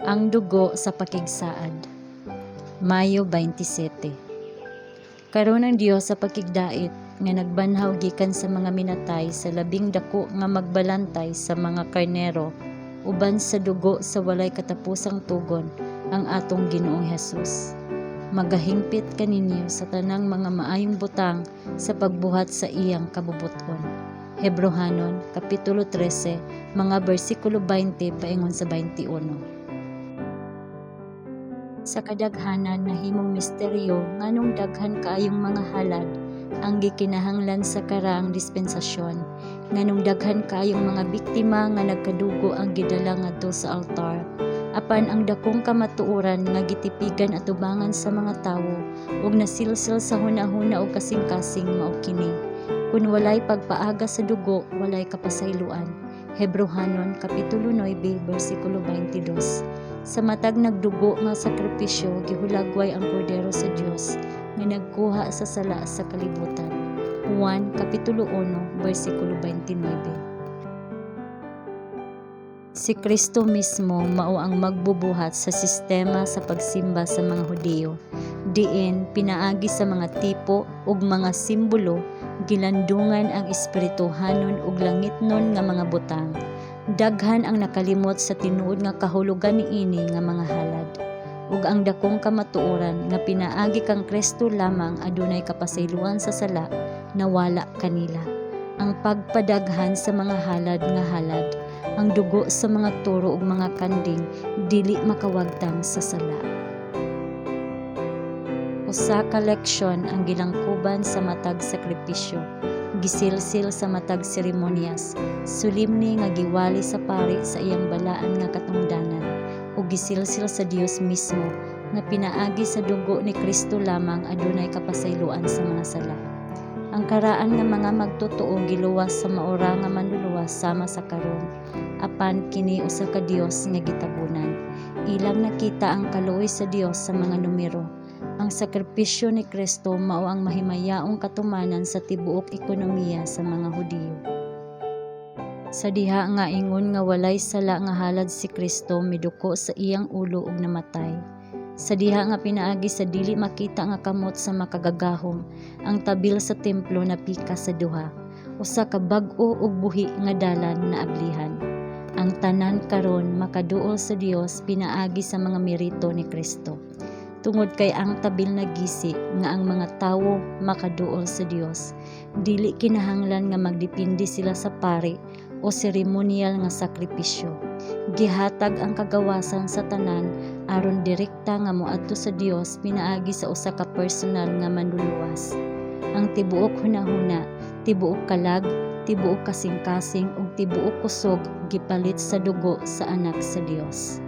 Ang dugo sa pakigsaad. Mayo 27. Karon ang Dios sa pakigdait nga nagbanhaw gikan sa mga minatay sa labing dako nga magbalantay sa mga karnero uban sa dugo sa walay katapusang tugon, ang atong Ginoong Hesus, magahingpit kaninyo sa tanang mga maayong butang sa pagbuhat sa iyang kabubut-on. Hebrohanon kapitulo 13, mga bersikulo 20 paingon sa 21. Sa kadaghanan nahimong misteryo nganong daghan kaayong mga halad ang gikinahanglan sa karaang dispensasyon, nganong daghan kaayong mga biktima nga nagkadugo ang gidala ngadto sa altar. Apan ang dakong kamatuoran nga gitipigan atubangan sa mga tawo ug nasilsil sa hunahuna ug kasing-kasing mao kini: kun walay pagpaaga sa dugo, walay kapasayloan. Hebrohanon kapitulo 9 bersikulo 22. Sa matag nagdugo nga sakripisyo, gihulagway ang Kordero sa Dios nga nagkuha sa sala sa kalibutan. Juan kapitulo 1 bersikulo 29. Si Kristo mismo mao ang magbubuhat sa sistema sa pagsimba sa mga Hudiyo, diin pinaagi sa mga tipo ug mga simbolo gilandungan ang espirituhanon ug langitnon nga mga butang. Daghan ang nakalimot sa tinuod nga kahulugan niini nga mga halad ug ang dakong kamatuoran nga pinaagi kang Kristo lamang adunay kapasayloan sa sala nawala kanila. Ang pagpadaghan sa mga halad nga halad, ang dugo sa mga toro ug mga kanding, dili makawagtang sa sala. Usa ka leksyon ang gilangkuban sa matag sakripisyo, gisilsil sa matag seremonyas solemne nga giwali sa pari sa iyang balaan nga katungdanan, ug gisilsil sa Dios mismo nga pinaagi sa dugo ni Kristo lamang adunay kapasayloan sa mga sala. Ang karaan nga mga magtotoo giluwas sa maura nga Manluluwas sama sa karon, apan kini usa ka Dios nga gitabunan. Ilang nakita ang kaluoy sa Dios sa mga numero. Ang sakripisyo ni Kristo mao ang mahimayaong katumanan sa tibuok ekonomiya sa mga Hudiyo. Sa diha nga ingon nga walay sala nga halad si Kristo miduko sa iyang ulo ug namatay. Sa diha nga pinaagi sa dili makita nga kamot sa Makagagahom ang tabil sa templo napikas sa duha, usa ka bag-o ug buhi nga dalan naablihan. Ang tanan karon makaduol sa Dios pinaagi sa mga merito ni Kristo. Tungod kay ang tabil nagisi nga ang mga tawo makaduol sa Dios, dili kinahanglan nga magdepende sila sa pari o seremonyal nga sakripisyo. Gihatag ang kagawasan sa tanan aron direkta nga moadto sa Dios pinaagi sa usa ka personal nga Manluluwas. Ang tibuok hunahuna, tibuok kalag, tibuok kasing-kasing ug tibuok kusog gipalit sa dugo sa Anak sa Dios.